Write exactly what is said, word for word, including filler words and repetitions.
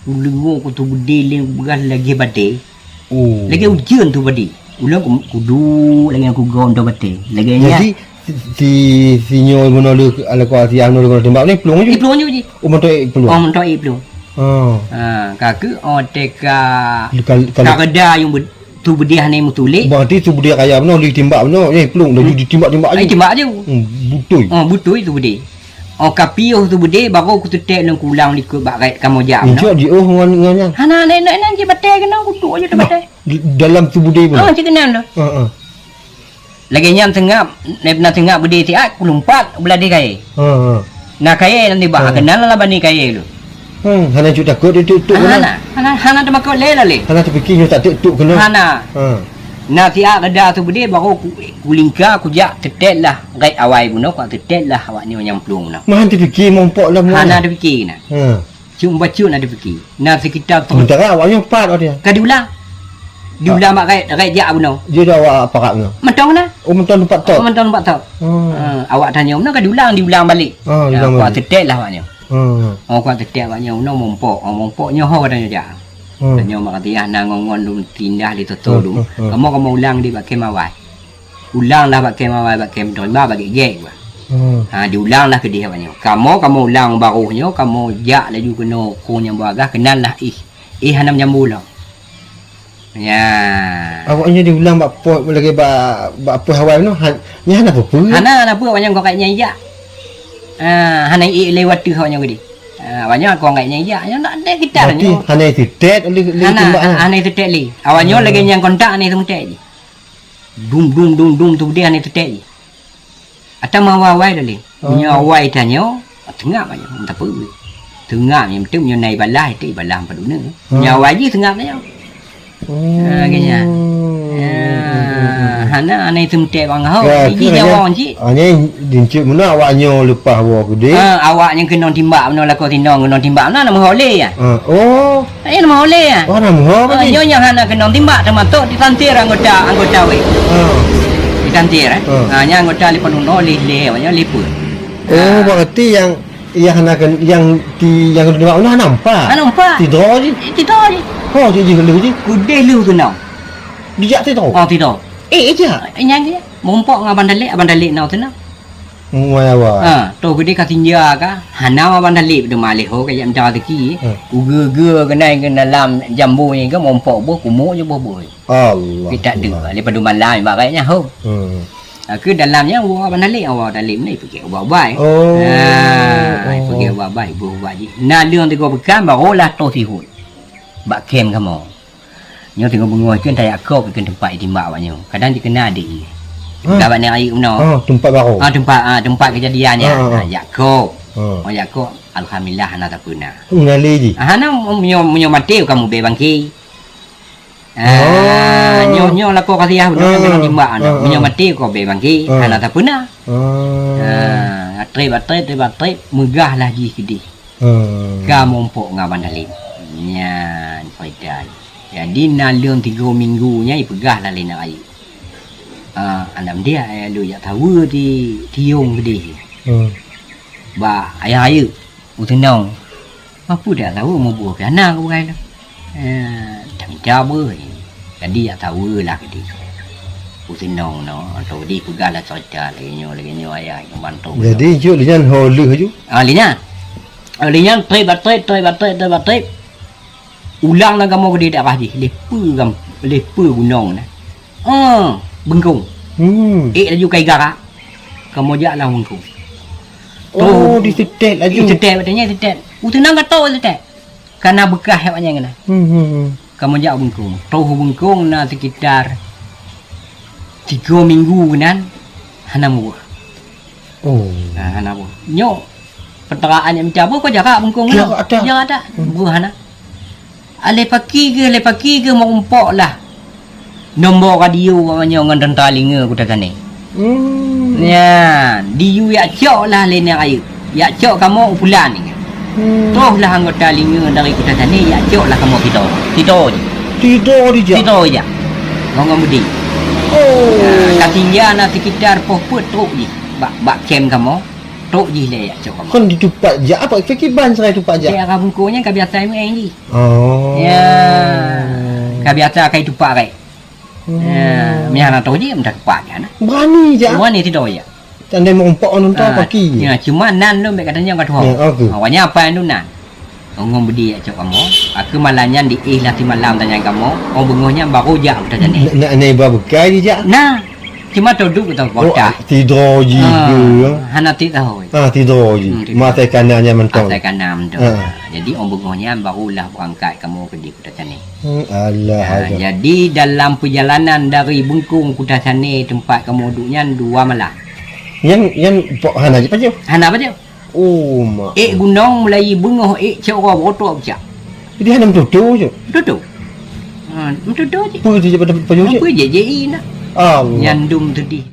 Kudeungoe keu Teubeude lé beurah lagèe batèe. Oh. Lagèe ujeuen Teubeude. Ulôn ku, kuduek lagèe nyang kugoe mantong batèe. Lagèe nyan. Jadi, si, si, si nyoe bunoe lé, ala kuasa nyoe lé timbak ni, plueng ju? Ih, plueng ju jih. Oh, mantong ék plueng? Oh, mantong ék plueng. Oh. Ha, ka keuh, oh, teuka, ka, ka, ka reda nyang be-, Teubeude hana meutuléh. Berarti Teubeude kaya bunoe, lé timbak bunoe, eh, plueng, laju ditimbak-timbak aju. Ai, timbak aju. Hmm, beutôi. Oh, beutôi Teubeude. Oh, ka piôh Teubeude, baru kuteutek lôn kulang likot bak rèt kamoe jak bunoe. Incok jiôh ngon, ngon nyan. Hana, nyan, nyan, nyan, cit batèe keunoe, kuduek aju teuh batèe. Di dalam Teubeude bunoe? Ah, cit keunan tu. Heeh. Lagèe nyan seungab, na, na seungab beudé siat, kulumpat beuladeh kayèe. Ha, ha. Na kayèe lam tibak, ha, keunan lam bani kayèe lôn. Hmm, hana cut takot di tuk-tuk keunan? Hana, hana, hana teumakot lé lalé. Hana teupike nyoe tatuk-tuk keunan? Hana. Ha. Na siat reda Teubeude baru ku, kulingka kujak teutet lah rèt awai bunoe, kujak teutet lah awak nyoe nyang plueng bunoe. Meuhan teupike mumpok lam. Hana teupike keunan. Ha. Cuma bacut na teupike. Na seukita peuet. Sementara awak nyoe pat watèe nyan? Ka diulang. Diulang bak rèt, rèt jak bunoe. Jih dah awak pakat bunoe? Mantong na. Oh, mantong teumpat top? Oh, mantong teumpat top. Oh. Ha, awak tanyoe bunoe ka diulang, diulang balek. Ah, diulang balek. Ha, kuat teutet lah awak nyoe. Hmm. Oh, kuat teutet awak nyoe bunoe mumpok. Oh, mumpok nyoe ho tanyoe jak. Hmm. Tanyoe mak katiah na ngon-ngon lôn tindah di toto lôn. Hmm, hmm, hmm. Kamoe, kamoe ulang di bak kem awai. Ulang lah bak kem awai, bak kem droe, ba bak gèt-gèt bah. Hmm. Ha, diulang lah keudeh awak nyoe. Kamoe, kamoe ulang baroh nyoe, kamoe jak laju keunoe krueng nyang beuragah, keunan lah éh. Éh hana meujambu lom. Ya. Awak nyoe diulang bak poh, lagèe bak, bak poh awai nyoe, han-, nyan hana peue-peue. Hana, hana peue, awak nyoe keu rèt nyang jak. Ha, hana ék lewat teuh awak nyoe keudeh. Ha, awak nyoe keu rèt nyang jak, nyoe nak deh kita nyoe. Berarti hana teutet lé, lé timbak, ha? Hana, hana teutet lé. Awak nyoe lagèe nyang kontak hana teutet jih. Dum, dum, dum, dum, tu deh hana teutet jih. Ata meuawai-awai dah lé. Oh. Meunyoe awai tanyoe, teungab nyoe, meuteupeu. Teungab nyoe, meuteupeu nyoe na ibalah, itu ibalah padum nyoe. Oh. Meunyoe awai jih teungab nyoe. Oh. Ha, kaya nyan. Ya, hana, hana itu meutek bang ho. Ya, jih nyawa cit. Hana dincit meunan awak nyoe leupah woe keudeh. Ha, awak nyang keunong timbak, meunoe lakoe tinong keunong timbak, na, na meuho lé ya. Ha, oh. Ai, na meuho lé, ah. Oh, na meuho. Ah, nyoe nyang hana keunong timbak teumasok ditantir anggota, anggota wéh. Ah. Ditantir, eh. Ah. Ah, nyan anggota lé panunoe lé, lé, awak nyoe lé peuet. Oh, ah, berarti nyang, nyang hana ken-, nyang ti-, nyang keunong timbak na nampak? Hana nampak. Tidroe jih. Tidroe jih. Oh, jih, jih lheueh jih. Keudeh lheueh keunong. Dijak tidroe? Oh, tidroe. Eh, eh, jak. Eh, nyan jih. Mumpok ngon Abang Dalek, Abang Dalek na teunoe. Muai awai. Ha, toh geude ka sinja ka, hana Abang Dalek teuma lé ho ka jak mita rezeki. Hmm. Ugeue-geue keunai keu dalam jambo nyan ka mumpok boh kumuk je boh-boh. Allah. Kita deuh, Allah. Lé padu malam ibarat nyan ho. Hmm. Ha, keu dalam nyan wa Abang Dalek, wa Dalek ni pergi ubat-ubat. Oh. Ha, oh, pergi ubat-ubat, iboh ubat jih. Na leueng tiga pekan barulah toh sihut. Bak kem kamoe. Nyoe teungoh beungoh kheun tajak kop keu teumpat jitimbak awak nyoe. Kadang jikeuna adék jih. Ha. Ka bak nèk rayeuk bunoe. Ha, teumpat baroe. Ha, teumpat, ha, teumpat keujadian nyan. Ha, ha, ha. Ha, jak kop. Ha. Oh, jak kop, alhamdulillah hana sapeue na. Mengalir jih. Ha, hana, meunyoe, meunyoe maté ka mubée bangké. Ha, oh, nyoe, nyoe lakoe kasiah bunoe, ha, ha, ha, timbak bunoe. Ha, ha. Meunyoe maté ka bée bangké, ha, hana sapeue na. Ha. Ha, trép, trép, trép, trép, meugah lah jih keudeh. Hmm. Ka mumpok ngon Abang Dalek. Nyan cerita. Jadi, na leueng tiga minggu nyan ipeugah lah lé nèk rayeuk. Ah, alhamdulillah, eh, lôn jak saweue di Tiong keudeh. Hmm. Bak ayah rayeuk, u Teunong. Apa dak saweue mubuih keu hana keu bukai lôn. Eh, tamita beuh. Jadi, jak saweue lah keudeh. U Teunong nyoe, atau di peugah lah cerita lagèe nyoe, lagèe nyoe ayah ngon bantu. Jadi, jok lé nyan ho lheueh ju? Ah, lé nyan. Ah, lé nyan trép bak trép, trép bak trép, trép bak trép. Ulang lam kamoe keudeh daerah jih, lé peue gam-, lé peue gunong na. Ah, Beungkong. Hmm. Ék laju ka igarap. Kamoe jak lam Beungkong. Oh, toh, diseutét laju. Diseutét, katanya seutét. U Teunong ka toh seutét. Ka na beukah awak nyan keunan. Hmm, hmm, hmm. Kamoe jak u Beungkong. Troh u Beungkong na sekitar tiga minggu keunan hana mubuih. Oh. Ha, hana buih. Nyoe peutaraan nyang mita buih ka jarak Beungkong keunan. Jarak that. Jarak that. Hmm. Buih hana. Ah, lé paki geuh, lé paki geuh meurumpok lah. Nombor radio awak nyoe ngon teuntara linge Kuta Tane. Hmm. Nyan, diyue jak cok lah lé nèk rayeuk. Jak cok kamoe u Pulan nyan. Hmm. Troh lah anggota linge dari Kuta Tane, jak cok lah kamoe Pito. Pito je. Pito dijak? Pito dijak. Ngon, ngon Budi. Oh. Nah, ka sinja na sekitar poh peuet trok jih bak, bak kem kamoe. Trok jih lé jak cok kamoe. Kon ditupat jak apa? Pakiban serai tupat jak? Di arah bungkong nyan ka biasa meu'en jih. Oh. Ya. Ka biasa ka itupat rek. Hmm. Ya, meuhana trok jih, meutupat jak na. Berani jak? Berani tido jak. Tandai meurumpok ngon unta paki. Ya, cuma nan lôn bèk katanyong ka tuho. Ya, oke. Awaknyan apa yang tu nan? Ongong beudi jak cok kamoe. Aku malam nyan diéh lah simalam tanyong kamoe. Ong beungoh nyan baru jak aku tanyong ni. Nak, nak, nak iba bekai dijak? Nah, cuma todok kita kotak. Tido jih ke? Hana tido. Ah, tido jih. Hmm, tido. Mata kanan nyan mantong. Mata kanan mantong. Ah. Jadi ong beungoh nyan barulah berangkat kamoe ke di Kuta Cané. Hmm, alah, alah. Jadi dalam perjalanan dari Bungkong Kuta Cané tempat kamoe duek nyan dua malam. Nyan, nyan pok hana jih pajoh? Hana pajoh. Oh, mak. Ék gunong mulai beungoh ék cok uroe beureutok bucak. Jadi hana meututoe cok? Meututoe. Ha, meututoe cok. Peue tu je pada pajoh cok? Apa je je i nak? Allah. Nyan dum sedih.